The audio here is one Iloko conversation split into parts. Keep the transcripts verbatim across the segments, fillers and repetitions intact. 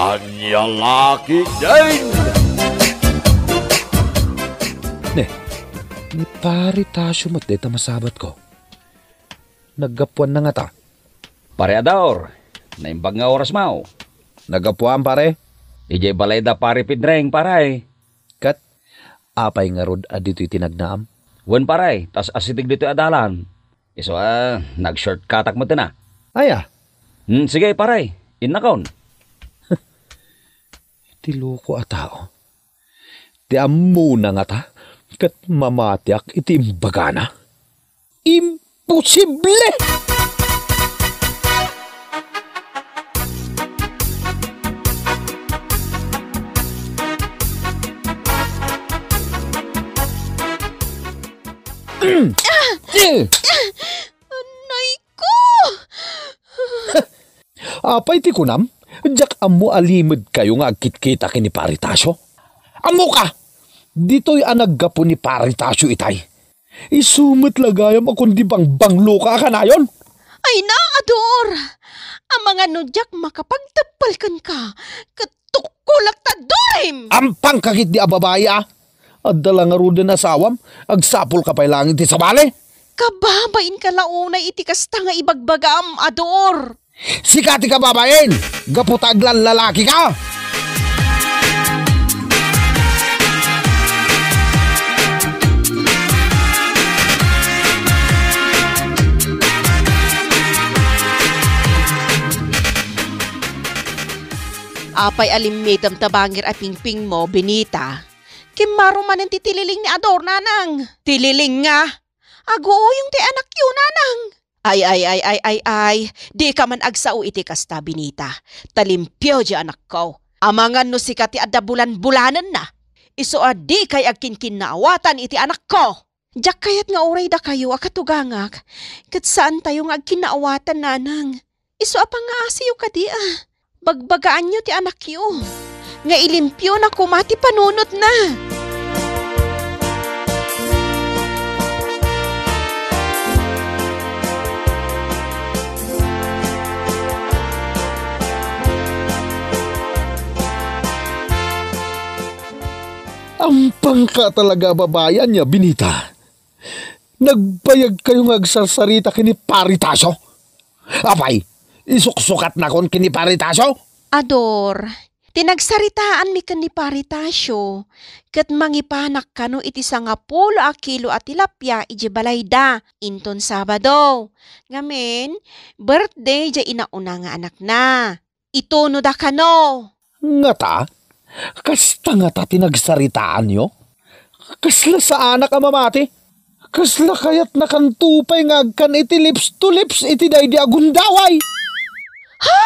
Ania la ketdin? Ne, ni Pari Tasio met dayta masabatko. Naggapuanna ngata? Pare Ador, naimbag nga orasmo. Naggapuam, pare? Idiay balay da Pare Pedreng, pare. Ket apay ngarud a ditoy tinagnaam? Wen, pare, ta as-asideg ditoy a dalan. Isu a, nag-shortcutak met na. Aya? Hmm, sige, pare, innakon. Ti loko a tao. Ti ammona ngata, ket mamatiak iti imbagana. Imposible! Nay ko! Apay ti kunam? Diak ammo a limedkayo nga agkitkita ken ni Pari Tasio. Ammoka! Ditoy a naggapu ni Pari Tasio itay. Isu met la gayam a kundi bangbangloka a kanayon. Ay na, Ador! Amangan no diak makapagteppel kenka, ket tukkolak ta durim! Ampangka ketdi a babai a! Adda la ngaruden asawam, agsapulka pay laeng iti sabali. Kababainka la unay iti kasta nga ibagbagam, Ador. Sika ti kababain, gapu ta aglallalakika. Apay a limmitem ta bangir a pingpingmo, Benita? Kimmaro manen ti tililing ni Ador, nanang. Tililing nga? Aguuyong ti anakyo, nanang. Ay, ay, ay, ay, ay, ay. Dika man agsao iti kasta, Benita. Ta limpio ti anakko. Amangan no sika ti adda bulan-bulanenna. Isu a dikay agkinkinnaawatan iti anakko. Diak kayat nga uray dakayo a katugangak, ket saantayo nga agkinnaawatan, nanang. Isu a pangngaasiyo kadi a bagbagaanyo ti anakyo, nga ilimpiona koma ti panunotna. Ampangka talaga a babai ania, Benita. Nagbayagkayo nga agsarsarita ken ni Pari Tasio? Apay, isuksukatnakon ken ni Pari Tasio? Ador, ti nagsaritaanmi ken ni Pari Tasio, ket mangipanak kano iti sangapulo a kilo a tilapia idiay balayda inton Sabado. Ngamin, birthday diay inauna nga anakna. Itunoda kano. Ngata? Kasta ngata ti nagsaritaanyo? Kasla saanak a mamati? Kasla kayatnakanto pay nga agkan iti lips to lips iti daydi a gundaway? Ha?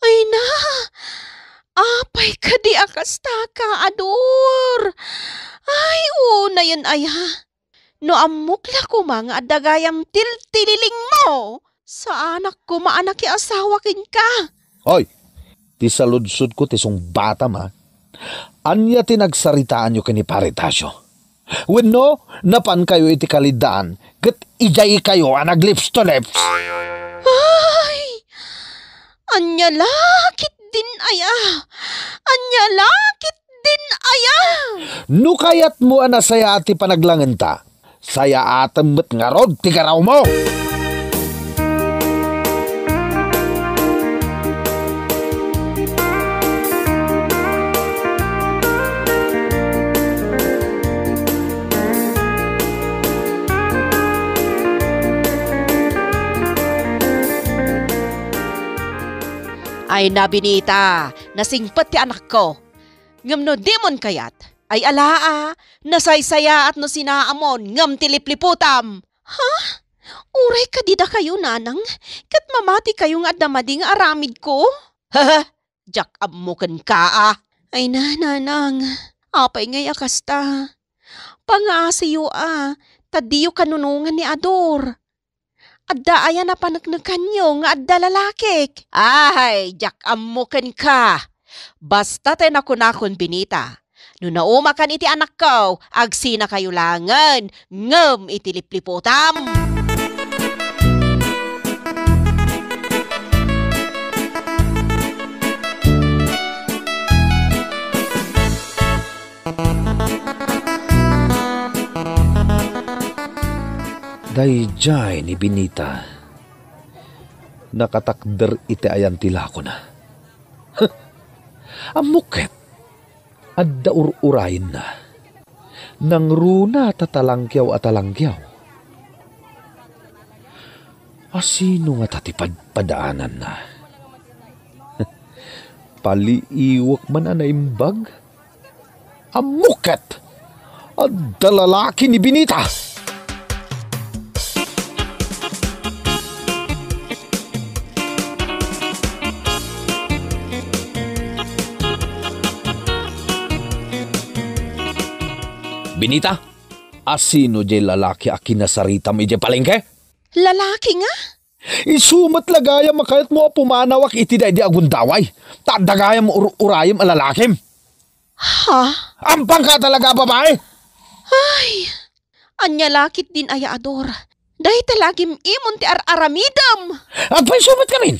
Ay na! Apay kadi a kastaka, Ador? Ay, unayen aya. No ammok la koma nga adda gayam tiltililingmo, saanak koma a nakiasawa kenka. Hoy! Ti saludsodko ti sungbatam, a. Ania ti nagsaritaanyo ken ni Pare Tasio? Wenno, napankayo iti kaliddaan ket idiaykayo a naglips to lips? Ay! Ania la ketdin aya? Ania la ketdin aya? No kayatmo a nasayaat ti panaglangenta, sayaatem met ngarud ti garawmo! Ay na, Benita, nasingpet ti anakko. Ngem no dimon kayat, ay ala a, nasaysayaat no sinaamon ngem ti lipliputam. Ha? Uray kadi dakayo, nanang, ket mamatikayo nga adda madi nga aramidko? Hehe, diak ammo kenka a. Ay na, nanang, apay ngay a kasta? Pangaasiyo a, ta diyo kanunongan ni Ador. Adda aya napaneknekanyo nga adda lalakik? Ay, diak ammo kenka. Basta ti nakunakon, Benita, no naumakan iti anakko, agsinakayo laengen ngem iti lipliputam. Daydiay ni Benita, nakatakder iti ayan ti lakona. Ammok ket, adda ur-urayenna. Nangruna ta talangkiaw a talangkiaw. Asino ngata ti padpadaananna? Paliiwek man a naimbag? Ammok ket, adda lalaki ni Benita! Benita, asino diay lalaki a kinasaritam idiay palengke? Lalaki nga? Isu met la gayam a kayatmo a pumanawak iti daydi a gundaway, ta adda gayam ur-urayem a lalakim. Ha? Ampangka talaga a babae! Ay, ania la ketdin aya, Ador? Dayta la gim-imon ti ar-aramidem! Agpayso met ngamin!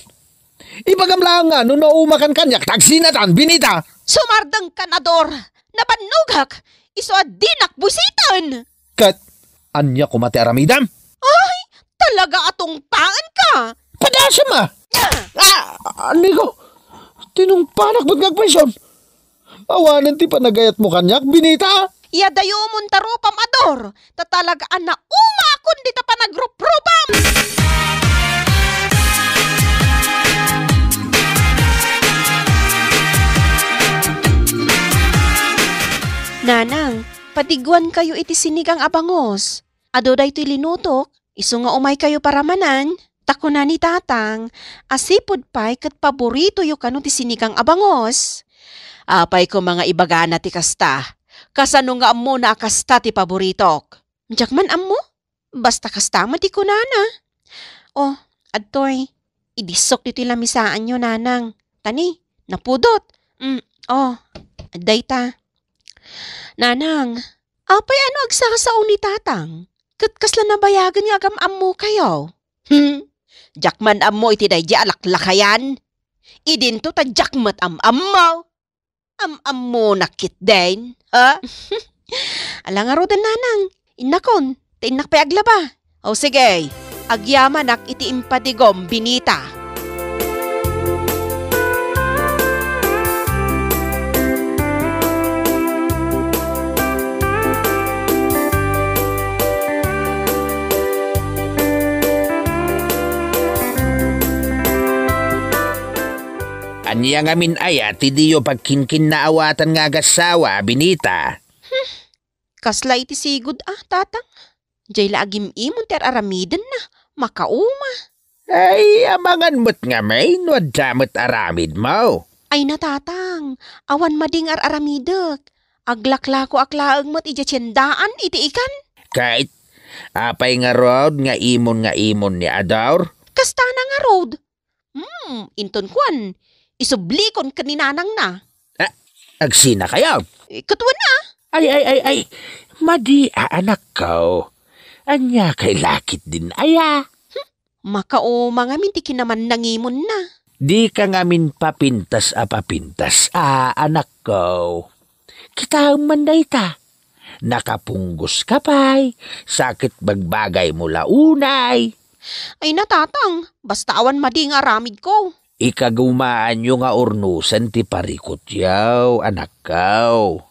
Ibagam laeng nga no naumakan kaniak ta agsinatan, Benita! Sumardengkan, Ador! Nabannogak! Isu a dinak buisiten! Ket ania koma ti aramidem? Ay, talaga a tungpaenka! Padasem a! Ah! Ah, amigo, tinungpanak met nga agpayson. Awanen ti panagayatmo kaniak, Benita? Iyadayumon ta rupam, Ador, ta talaga a naumakon dita panagruprupam! Nanang, padiguankayo iti sinigang a bangus. Adu daytoy linutok, isu nga umaykayo paramanan, ta kuna ni Tatang a sipud pay ket paboritoyo kano ti sinigang a bangus. Apay koma nga ibagana ti kasta? Kasano nga ammona a kasta ti paboritok? Diak man ammo. Basta kasta met ti kunana. Oh, adtoy, idissok ditoy lamisaanyo, Nanang. Tani, napudot. Mm, oh, adda ita. Nanang, apay a no agsasao ni Tatang? Ket kasla nabayagen nga agam-ammokayo? Hmm, diak man ammo iti daydi a laklakayan. Idinto ta diak met am-ammo. Am-ammona ketdin, ha? Ala ngaruden, Nanang. Innakon, ta innak pay aglaba. O sige, agyamanak iti impadigom, Benita. Ania ngamin aya ti diyo pagkinkinnaawatan nga agassawa, Benita? Hmm, kasla iti sigud a, Tatang? Diay la agim-imon ti ar-aramidenna. Makauma. Ay, amangan met ngamin no adda met aramidmo. Ay na, Tatang, awan madi nga ar-aramidek. Aglaklakoak laeng met idiay tiendaan iti ikan. Ket, apay ngarud nga imon nga imon ni Ador? Kastana ngarud. Hmm, inton kuan, isublikon ken ni nanangna. Ah, agsinakayo? Eh, ket wen a. Ay, ay, ay, ay, madi a, anakko. Ania kay la ketdin aya? Hmm, makauma ngamin ti kinamannangimonna. Dika ngamin papintas a papintas a, anakko. Kitaem man dayta. Nakapunggoska pay, sa ket bagbagaymo la unay. Ay na, Tatang, basta awan madi nga aramidko. Ikagumaanyo nga urnosen ti parikutyo, anakko.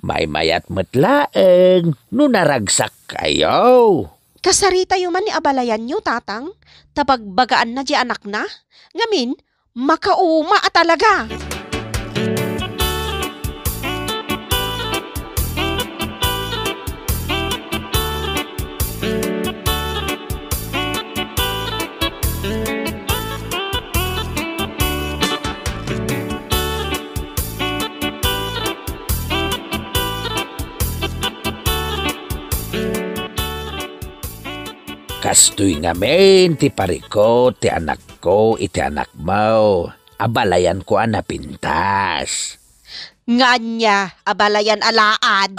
Maymayat met laeng no naragsakkayo. Kasaritayo man ni abalayanyo, Tatang, ta bagbagaanna diay anakna. Ngamin, makauma a talaga! Kastoy ngamin ti parikut ti anakko iti anakmo. Abalayanko a napintas. Nga ania, abalayan a laad?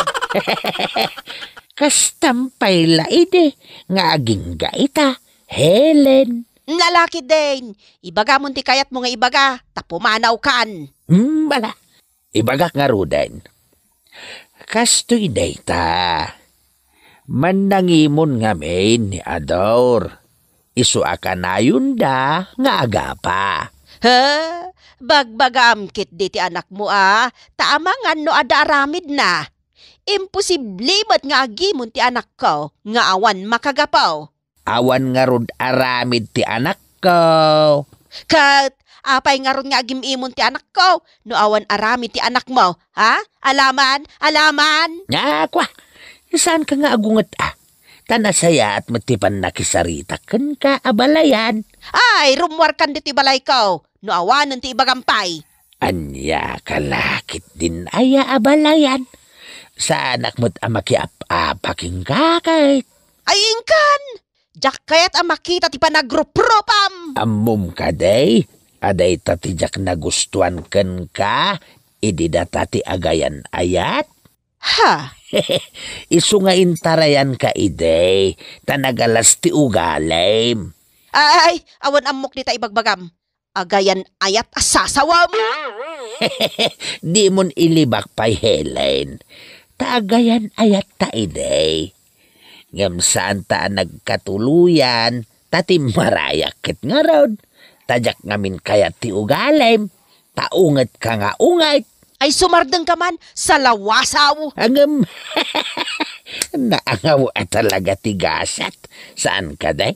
Kastam pay la idi nga agingga ita, Helen. Nalaki din! Ibagamon ti kayatmo nga ibaga, ta pumanawkan. Hmm, bala. Ibagak ngaruden. Kastoy dayta. Mannangimon ngamin ni Ador. Isu a kanayonda nga agapa. Ha? Bagbagam ketdi ti anakmo a, ta amangan no adda aramidna. Imposible met nga agimon ti anakko nga awan makagapu. Awan ngarud aramid ti anakko. Ket apay ngarud nga agim-imon ti anakko no awan aramid ti anakmo? Ha? Alaman? Alaman? Nga, kwa, saanka nga agunget a? Ta nasayaat met ti pannakisaritak kenka a balayan. Ay, rummuarkan ditoy balayko no awanen ti ibagam pay. Ania ka la ketdin aya a balayan? Saanak met a makiap-apa kenka ket. Ay, inkan! Diak kayat a makita ti panagruprupam! Ammom kadi a dayta ti diak nagustuan kenka idi data ti agayan-ayat? Ha? Isu nga intarayanka idi, ta nagalas ti ugalim. Ay, awan ammok dita ibagbagam. Agayan-ayat a sasawam! Dimon ilibak pay, Helen. Ta agayan-ayatta idi. Ngem saanta a nagkatuloyan, ta timmarayak ket ngarud. Ta diak ngamin kayat ti ugalim, ta ungetka nga unget. Ay, sumardengka man, salawasaw! Ngem, naangaw a talaga ti gasat. Saan kadi?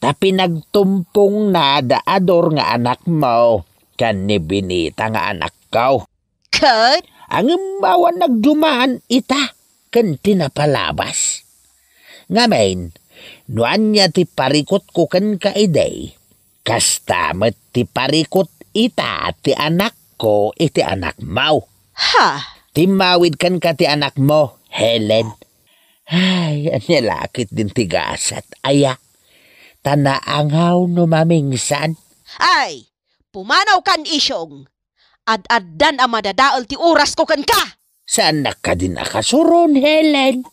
Ta pinagtumpongna da Ador nga anakmo, ken ni Benita nga anakko. Ket? Ngem awan nagduman ita, ken ti napalabas. Ngamin, no ania ti parikutko kenka idi, kasta met ti parikut ita ti anakko iti anakmo. Ha? Timmawid kenka ti anakmo, Helen. Ay, ania la ketdin ti gasat, aya? Ta naangaw no mamingsan. Ay, pumanawkan, Isyong. Ad-addan a madadael ti orasko kenka. Saannak kadin a kasuron, Helen?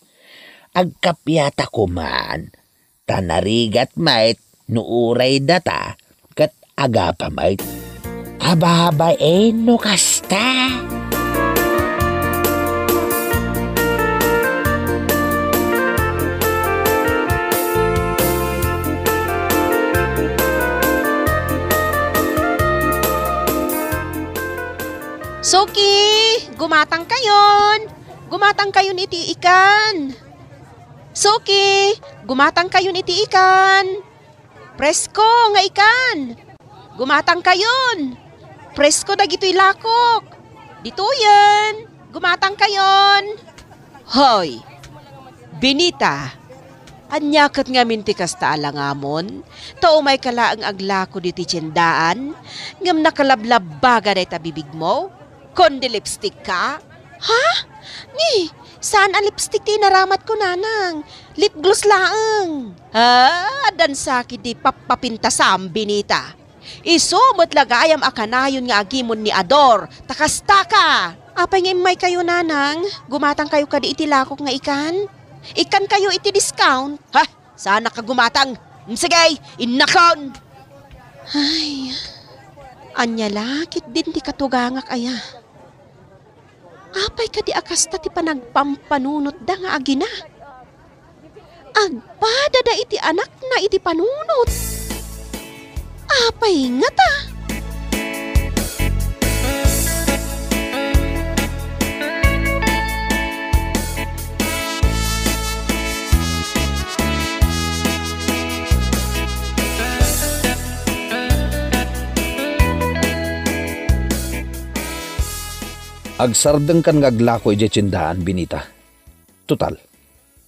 Agkappia ta koman, ta narigat met no uray data ket agapa met. Ababain no kasta. Suki, gumatang kayon. Gumatang kayon iti ikan. Suki, gumatang kayon iti ikan. Presko nga ikan. Gumatang kayon. Presko dagitoy lakok. Ditoyen. Gumatang kayon. Hoy, Benita, ania ket ngamin ti kasta a langamon? Ta umayka laeng aglako ditoy tiendaan, ngem nakalablabbaga dayta bibigmo? Kundi lipstick ka? Ha? Ni, saan a lipstick ti inaramatko, nanang. Lip gloss laeng. Ha? Addan sa ketdi pappapintasam, Benita. Isu met la gayam a kanayon nga agimon ni Ador, ta kasta ka. Apay nga immaykayo, nanang? Gumatangkayo kadi iti lakok nga ikan? Ikkankayo iti discount? Ha? Saanak a gumatang. Mm, sige, innakon! Ay, ania la ketdin ti katugangak aya? Apay kadi a kasta ti panagpampanunotda nga agina? Agpadada iti anakna iti panunot. Apay ngata? Agsardengkan nga aglako idiay tiendaan, Benita. Total,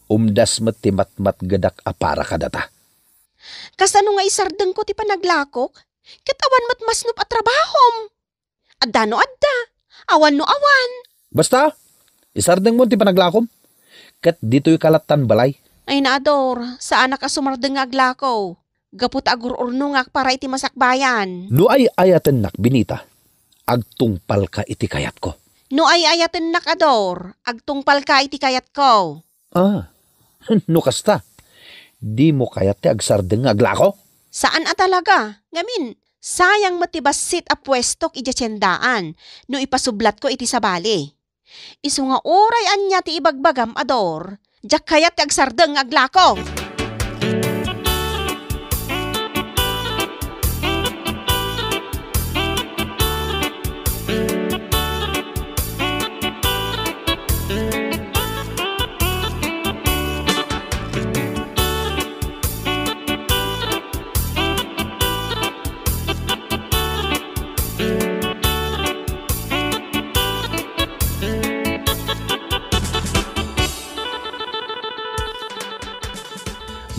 umdas met ti matmatgedak a para kadata. Kasano nga isardengko ti panaglakok? Ket awan met masnop a trabahom. Adda no adda, awan no awan. Basta, isardengmo ti panaglakom. Ket ditoyka lattan balay. Ay, Ador, saanak a sumardeng nga aglako. Gapu ta agur-urnongak para iti masakbayan. No ay-ayatennak, Benita, agtungpalka iti kayatko. No ay-ayatennak, Ador, agtungpalka iti kayatko. Ah, no kasta, dimo kayat ti agsardeng nga aglako? Saan a talaga. Ngamin, sayang met ti bassit a puestok idiay tiendaan no ipasublatko iti sabali. Isu nga uray ania ti ibagbagam, Ador, Diak kayat ti agsardeng nga aglako.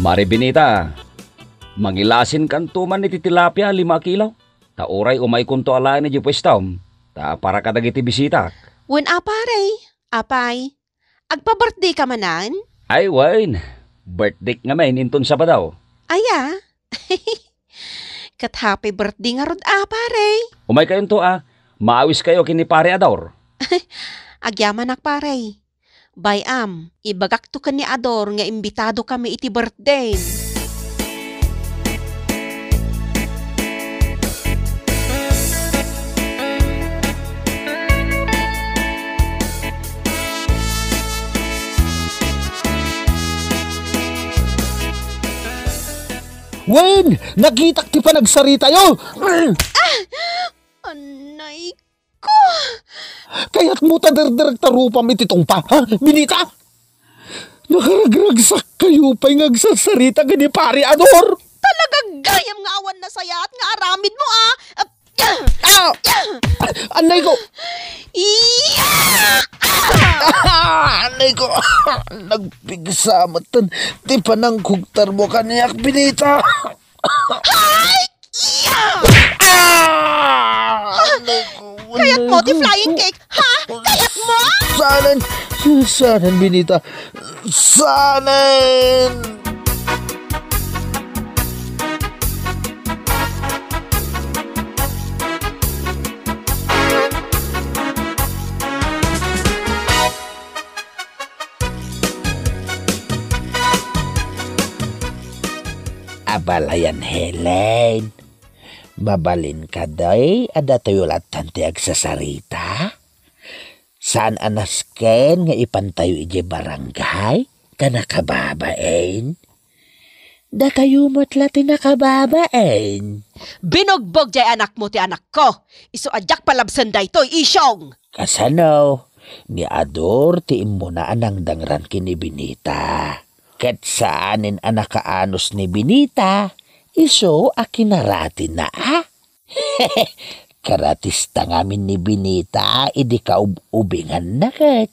Mari Benita, mangilasinkanto man iti tilapia a lima a kilo, ta uray umaykonto alaen idiay puestom, ta para kadagiti bisitak. Wen a, pare, apay, agpa-birthday ka manen? Ay, wen, birthday ngamin inton Sabado. Aya? Ket happy birthday ngarud a, pare. Umaykayonto a, maawiskayo ken ni Pare Ador. Agyamanak, pare. Bay-am, ibagakto ken ni Ador nga imbitadokami iti birthday. Wen, nakitak ti panagsaritayo. Anay ko! Kayatmo ta derderekta rupam iti tungpa, ha, Benita? Nakaragragsak kayo pay nga agsarsarita ken ni Pare Ador. Talaga gayam nga awan nasayaat nga aramidmo, a. Ah! Anay ko! Iya! Ah! Anay ko! Nagpigsa met ti panangkugtarmo kaniak, Benita. Ay! Iya! Ah! Anay ko, kayatmo ti anay ko. Flying cake, ha? Kayatmo? Saanen, saanen, Benita. Saanen. Abalayan, Helen. Mabalin kadi a datayo lattan ti agsasarita? Saan a nasken nga ipantayo idiay barangay? Ta nakababain? Datayo met la ti nakababain. Binugbog jay anakmo ti anakko. Isu a diak palabsen daytoy, Isyong. Kasano? Ni Ador ti immuna a nangdangran ken ni Benita. Ket saanen a nakaanus ni Benita, isu a kinaratina, a? Karatista ngamin ni Benita idi kaub-ubinganna ket.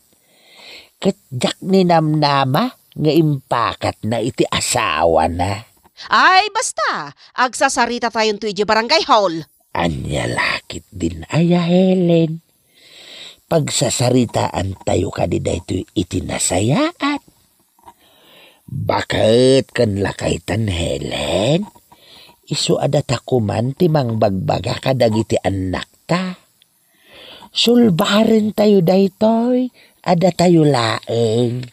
Ket diak ninamnama nga impakatna iti asawana. Ay, basta! Agsasaritatayon to idiay barangay hall. Ania la ketdin aya, Helen? Pagsasaritaantayo kadi daytoy iti nasayaat. Baket ken lakaytan, Helen. Isu a datayo man ti mangbagbaga kadagiti annakta. Sulbarentayo daytoy a datayo laeng.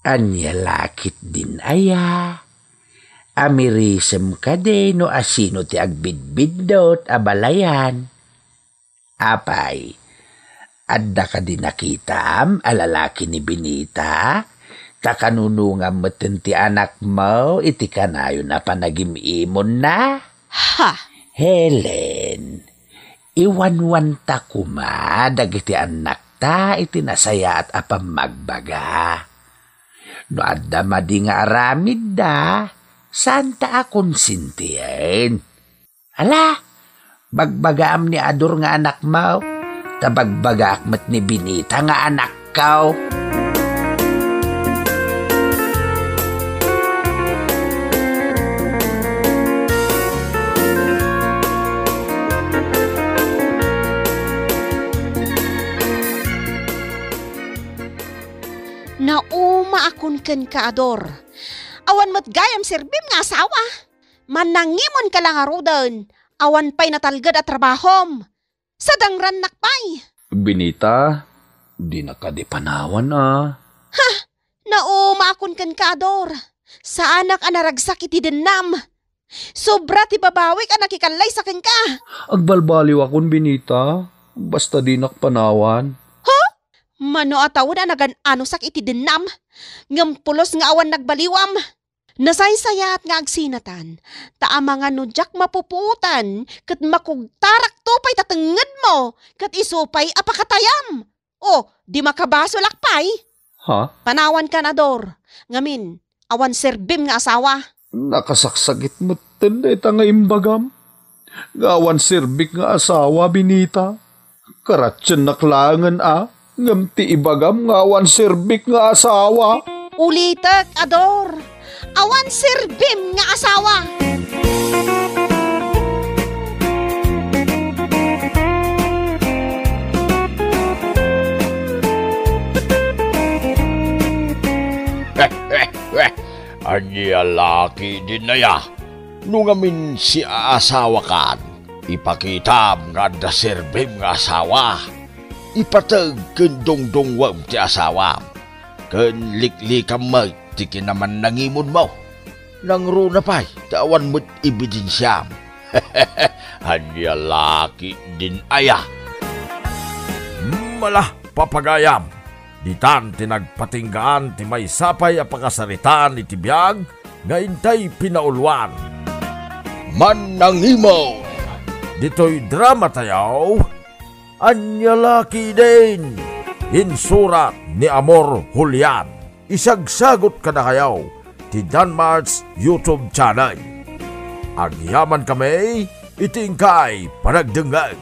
Ania la ketdin aya? Amirisem kadi no asino ti agbidbiddut, abalayan? Apay, adda kadi nakitam a lalaki ni Benita? Ta kanunongam metten ti anakmo iti kanayon a panagim-imonna? Ha! Helen, iwanwanta koma dagiti annakta iti nasayaat a pammagbaga. No adda madi nga aramidda, saanta a konsentien. Ala, bagbagaam ni Ador nga anakmo, ta bagbagaak met ni Benita nga anakko. Naumaakon kenka, Ador. Awan met gayam serbim nga asawa. Mannangimonka la ngaruden, awan pay natalged a trabahom. Sadangrannak pay. Benita, dinak kadi panawan a. Ha! Naumaakon kenka, Ador. Saanak a naragsak iti dennam. Sobra ti babawik a nakikallaysa kenka. Agbalbaliwakon, Benita. Basta dinak panawan. Ha? Mano a tawen a nagan-anusak iti dennam, ngem pulos nga awan nagbaliwam. Nasaysayat nga agsinatan, ta amangan no diak mapupuotan ket makugtarakto pay ta tengngedmo ket isu pay a pakatayam. O, di makabasolak pay? Ha? Panawankan, Ador. Ngamin, awan serbim nga asawa. Nakasaksakit metten dayta nga imbagam. Nga awan serbik nga asawa, Benita. Karatiennak laengen a, ngem ti ibagam nga awan serbik nga asawa. Ulitek, Ador. Awan serbim nga asawa. Ania laki din aya? No ngamin siaasawakan, ipakitam nga adda serbim nga asawa. Ipateg ken dungdungwem ti asawam, ken liklikam met ti kinamannangimonmo. Nangruna pay ta awan met ebidensiam. Ania laki din aya? Mala, papagayam, ditan ti nagpatinggaan ti maysa pay a pakasaritaan iti biag nga intay pinauluan. Mannangimon! Ditoy drama tayo, Ania laki din? Insurat ni Amor Julian. Isagsagot kadakayo ti Danmart's YouTube channel. Agyaman kami iti inkay panagdengngeg.